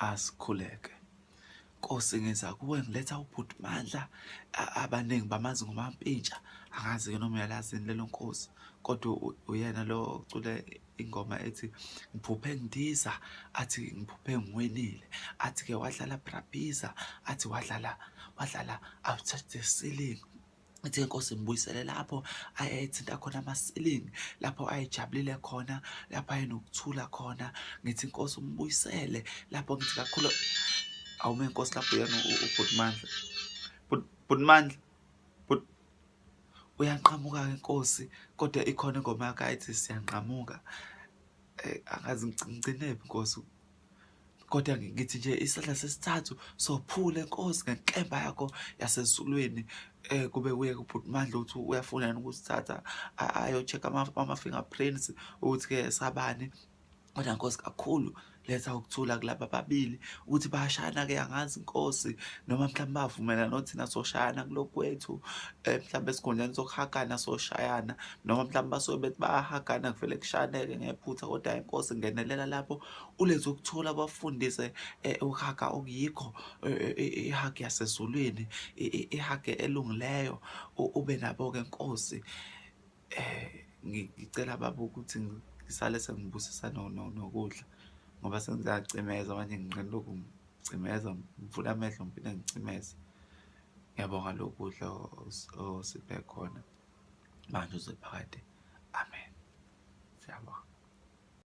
Asikhuleke. Nkosi ngiza kuwe ngiletha ubhuti Mandla, abaningi bamazi ngoMampintsha, angazi-ke noma uyalazi yini lelo Nkosi, kodwa uyena lo ocule ingoma ethi ngiphuphe ngindiza, athi ngiphuphe ngiwinile, athi-ke wadlala Brabhiza, athi wadlala wadlala I've touched the ceiling. Ithi inkosi ngibuyisele lapho ayethinta khona amasilingi, lapho ayejabulile khona, lapho ayenokuthula khona. Ngithi inkosi umbuyisele lapho, ngithi kakhulu awume inkosi lapho uyena ubhuti Mandla, bhuti Mandla, bhuti uyanqamuka-ke inkosi, kodwa ikhona ingoma yakhe ayithi siyanqamuka. Angazi ngigcinephi inkosi, kodwa ngithi nje isandla sesithathu sophule nkosi ngenkemba yakho yasezulwini. Kube kuye kubhuti Mandla ukuthi uyafuna yini ukusithatha ayo-check ama-fingerprints ukuthi-ke sabani. Kodwa nkosi kakhulu letha ukuthula kulaba ababili ukuthi bayashayana-ke, angazi nkosi noma mhlawumbe bavumelana nothina soshayana kulokhu kwethu, mhlawumbe esikhundleni sokuhagana soshayana, noma mhlawumbe basuke bethi bayahagana kuvele kushaneke ngephutha. Kodwa inkosi ngenelela lapho ulethe ukuthula, bafundise ukuhaga okuyikho, ihagi yasezulwini, ihagi elungileyo, ube nabo-ke nkosi. Ngicela baba ukuthi ngisale sengibusisa nokudla ngoba sengiyacimeza manje, nginqena lokhu ngicimeza, ngivula amehlo ngiphinde ngicimeze. Ngiyabonga lokhu kudla osiphe khona manje uze phakade, amen. Siyabonga.